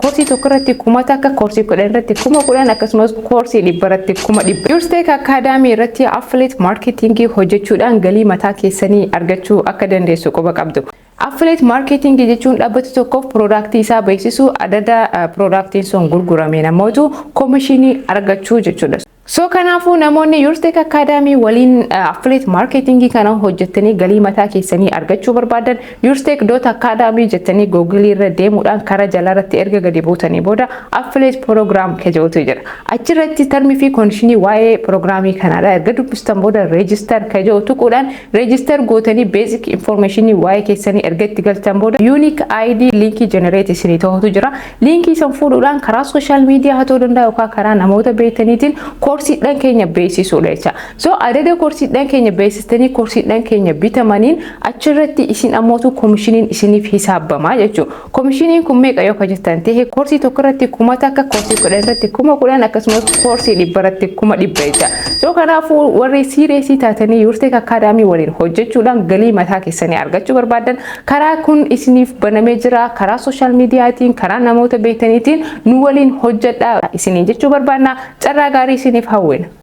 Koorsii tokko irratti 1000, koorsii 10 irratti 10,000, akkasumas koorsii 100 irratti 100,000. Yourstech Academy irratti affiliate marketingii hojjechuudhaan galii mataa keessanii argachuu akka dandeessu quba qabdu. Affiliate marketingii jechuun dhaabbata tokkoof productii isaa beeksisuu, adada productiin sun gurgurame namootu commissionii argachuu jechuudha. So kanaafuu namoonni Yourstech Academy waliin affiliate marketingii kana hojjettanii galii mataa keessanii argachuu barbaadan, yourstech.academy jettanii Google irra deemuudhaan karaa jalaarratti erga gadi buutanii booda affiliate program ka jedhutu jira. Achirratti termii fi conditionii waa'ee programii kanaadha erga dubbistan booda register ka jedhu tuquudhaan register gootanii, basic informationii waa'ee keessanii erga itti galchan booda unique ID linkii generate isinii ta'utu jira. Linkii san fuudhuudhaan karaa social media haa ta'uu danda'a yookaan karaa namoota beektaniitiin koorsiidhaan keenya beeksisuudha jecha. So adada koorsiidhaan keenya beeksistanii koorsiidhaan keenya bitamaniin achirratti isin ammootu commissioniin isiniif hisaabamaa jechuudha. Commissioniin kun meeqa yoo jettan ta'e, koorsii tokko irratti 1000, koorsii 10 irratti 10,000, akkasumas koorsii 100 irratti 100,000 jecha. So kanaafuu warri seriousii taatanii Yourstech Academy waliin hojjechuudhaan galii mataa keessanii argachuu barbaadan, karaa kun isiniif banamee jira. Karaa social mediaatiin, karaa namoota beektaniitiin nu waliin hojjedhaa isiniin jechuu barbaanna. Carraa gaarii isiniif hawwina.